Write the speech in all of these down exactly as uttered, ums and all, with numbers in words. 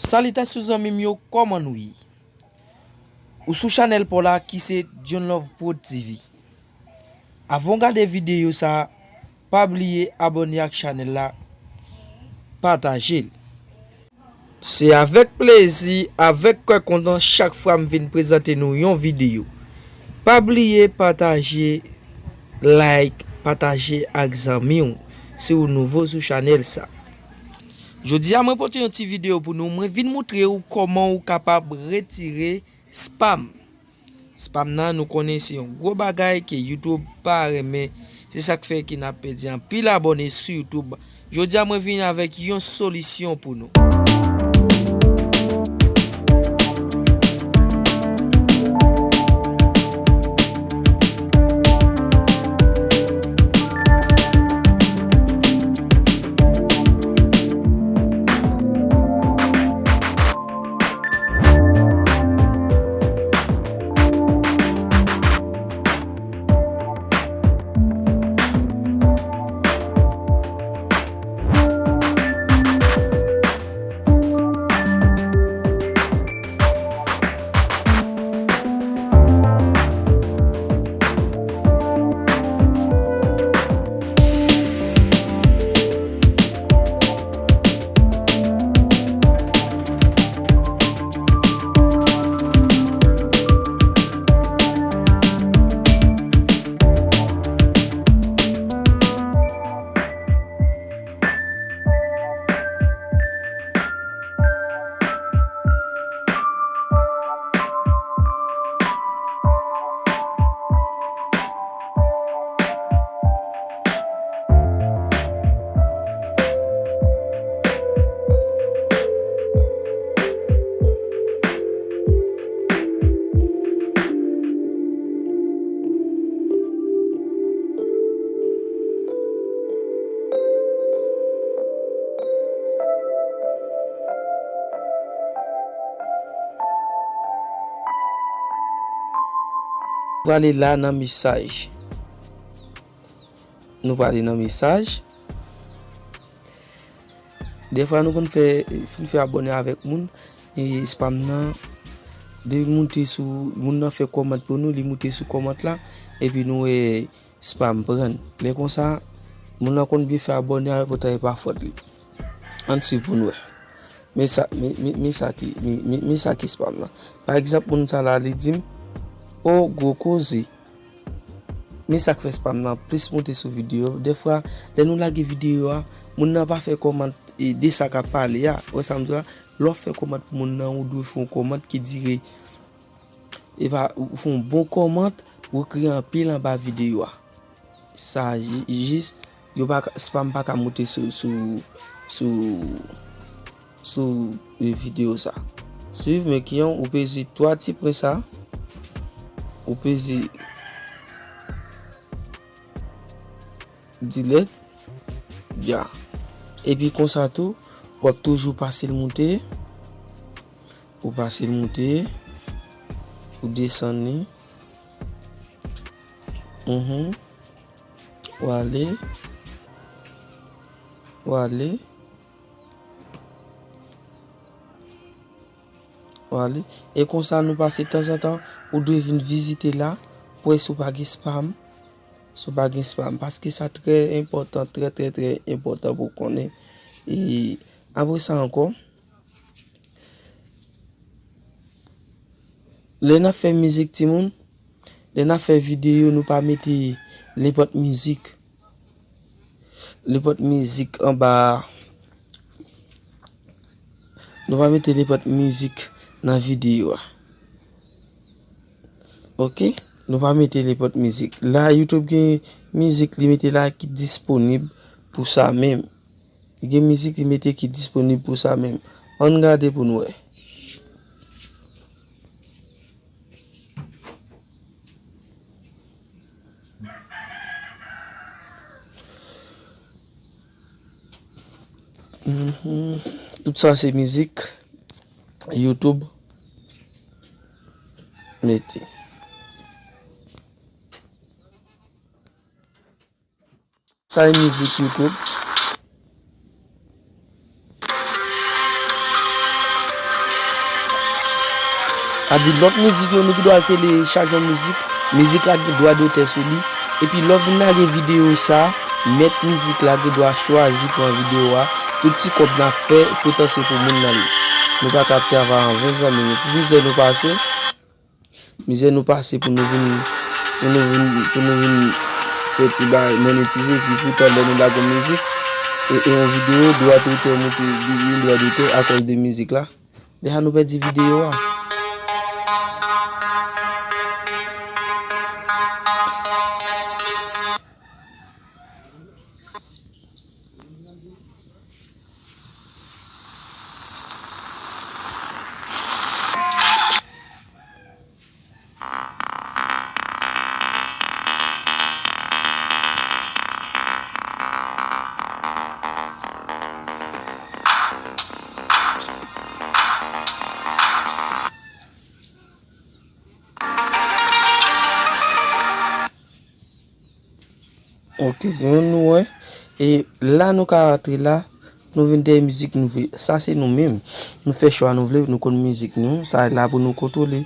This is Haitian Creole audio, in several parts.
Salitasyon zanmi m yo, kòman nou ye? Ou sou chanèl pa w la ki se John Love Prod T V. Avan w gade videyo sa, pa bliye abòne ak chanèl la, pataje l. Se avèk plezi, avèk kè kontan chak fwa m vin prezante nou yon videyo. Pa bliye pataje, like, pataje ak zanmi w si w nouvo sou chanèl sa. Jodi a mwen pote yon ti videyo pou nou, mwen vin moutre w kòman ou kapab retire spam. Spam nan, nou konnen se yon gwo bagay ke YouTube pa renmen. Se sa k fè ke n ap pèdi anpil abòne sou YouTube. Jodi a mwen vin avèk yon solisyon pou nou. Prale la nan mesaj. Nou prale nan mesaj. Defwa nou konn fè, fin fè abòne avèk moun, e spam nan, depi moute sou, moun nan fè kòmant pou nou, li moute sou kòmant la, epi nou wè spam pran. Lè konsa, moun nan konn byen fè abòne avèk ou, tan e pa fòt li. Ann swiv pou n wè. Men sa, men, men, men sa ki, men, men, men sa ki spam nan. Pa egzanp, moun sa la, li di m, "O, gwo koze." Men sa k fè spam nan plis moute sou videyo. Defwa, lè nou lage videyo a, moun nan pa fè kòmant, e, de sa k ap pale a. Ou wè sa m di w la? Lè w ap fè kòmant pou moun nan, ou dwe fè yon kòmant ki dire, e pa, ou fè yon bon kòmant, ou ekri anpil anba videyo a. Sa ji-, jis, yo pa ka, spam pa ka moute sou, sou, sou, sou, e, videyo sa. Swiv men kijan ou peze twa ti pwen sa. Ou peze delete. Dja. Epi konsa tou, w ap toujou pase l moute. Ou pase l moute. Ou desann li. Mhm. Ou ale. Ou ale. Ou ale. E konsa nou pase tanzantan, ou dwe vin vizite la, pou wè si w pa gen spam. Si w pa gen spam. Paske sa trè enpòtan, trè, trè, trè enpòtan pou w konnen. E apre sa ankò, lè n ap fè mizik timoun, lè n ap fè videyo, nou pa mete nenpòt mizik. Nenpòt mizik anba a. Nou pa mete nenpòt mizik nan videyo a. Oke? Nou pa mete nenpòt mizik. La, YouTube gen mizik li mete la ki disponib pou sa menm. Li gen mizik li mete ki disponib pou sa menm. Ann gade pou n wè. Mhm. Tout sa se mizik YouTube mete. Sa e mizik YouTube. A di lòt mizik yo, nou gen dwa al telechaje yon mizik, mizik la gen dwa dotè sou li. Epi lè w vin lage videyo sa, mèt mizik la gen dwa chwazi pran videyo a. Tout ti kòb n ap fè, poutan se pou moun nan li. Nou pa ka ap travay an ven, zanmi yo. Pou mizè nou pase, mizè nou pase pou nou vin, pou nou vin, pou nou vin fè ti bagay monetize, epi poutan lè nou lage yon mizik, e, e yon videyo, dwa dotè moute, gen dwa dotè akòz de mizik la. Deja nou pèdi videyo a. Ok, timoun, nou wè. E la nou ka rantre la, nou vin dèyè mizik nou vle. Sa se nou menm. Nou fè chwa nou vle, nou konn mizik nou. Sa la pou nou kontwole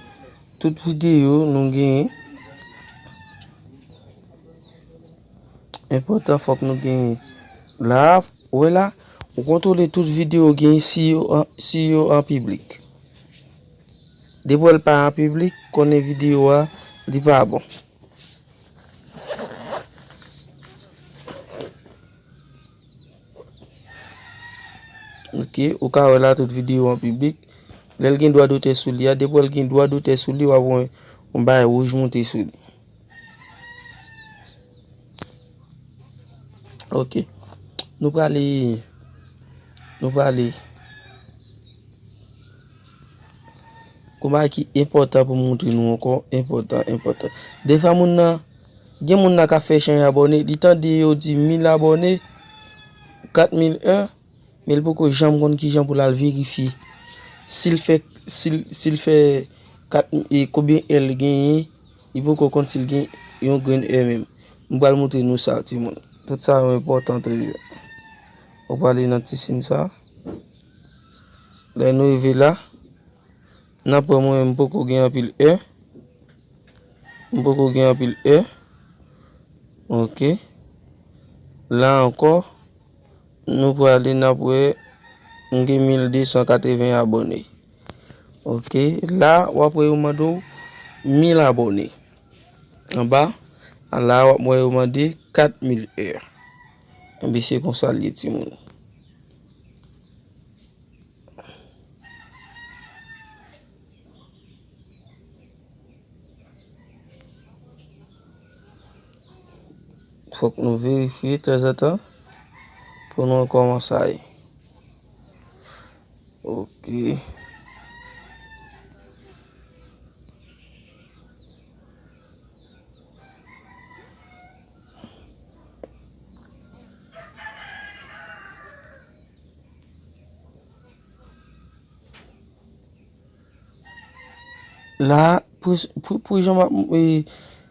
tout videyo nou genyen. Enpòtan, fòk nou genyen. La, ou wè la, ou kontwole tout videyo ou genyen si yo an, si yo an piblik. Depi w wè l pa an piblik, konnen videyo a, li pa bon. Ok, ou ka wè la tout videyo an piblik. Lè l gen dwa dotè sou li a, depi w wè l gen dwa dotè sou li, w ap wè yon bagay wouj moute sou li. Ok. Nou prale, nou prale. Yon bagay ki enpòtan pou m montre nou ankò, enpòtan, enpòtan. Defwa moun nan, gen moun nan ka fè chan abòne, li tande yo di mil abòne, kat mil en, men li poko janm konn kijan pou l al verifye. Si l fè, si l, si l fè kat, e, konbyen è l genyen, li poko konn si l gen yon grenn è menm. M pral montre nou sa, timoun. Tout sa yo enpòtan toujou. Ou prale nan ti siy sa. Lè nou rive la, n ap wè mwen menm m poko gen anpil è. M poko gen anpil è. Ok. La ankò, nou prale, n ap wè, m gen mil de san katreven abòne. Ok. La, w ap wè yo mande w mil abòne. Anba, la, w ap wè yo mande kat mil è. Enben, se konsa l ye, timoun. Fòk nou verifye tanzantan pou nou wè kòman sa ye. Ok. La, pou, pou, pou jan m ap, e,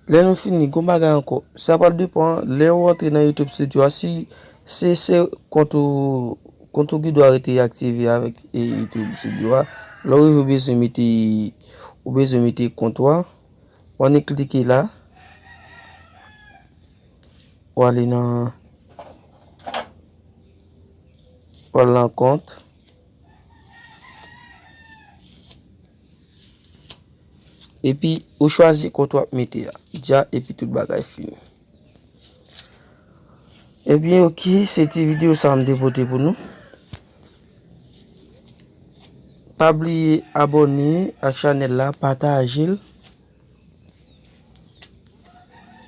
lè nou fini, gon bagay ankò. Sa pral depann, lè w rantre nan YouTube Studio a, si se, se kont ou, kont ou ki dwa rete aktive avèk, e, YouTube Studio a. Lè w rive, ou bezwen mete, ou bezwen mete kont ou a. W annik klike la. W ale nan, w al nan kont. Epi, ou chwazi kont w ap mete a. Dja, epi tout bagay fini. Ebyen, ok, se ti videyo sa a m te pote pou nou. Pa bliye abòne ak chanèl la, pataje l.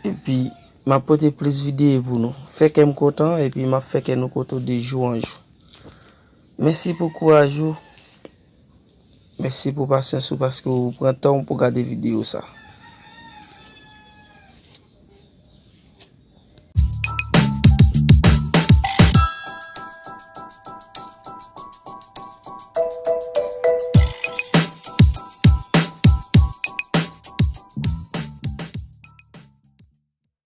Epi, m ap pote plis videyo pou nou. Fè kè m kontan, epi m ap fè kè nou kontan de jou an jou. Mèsi pou kouraj ou. Mèsi pou pasyans ou paske ou pran tan w pou gade videyo sa.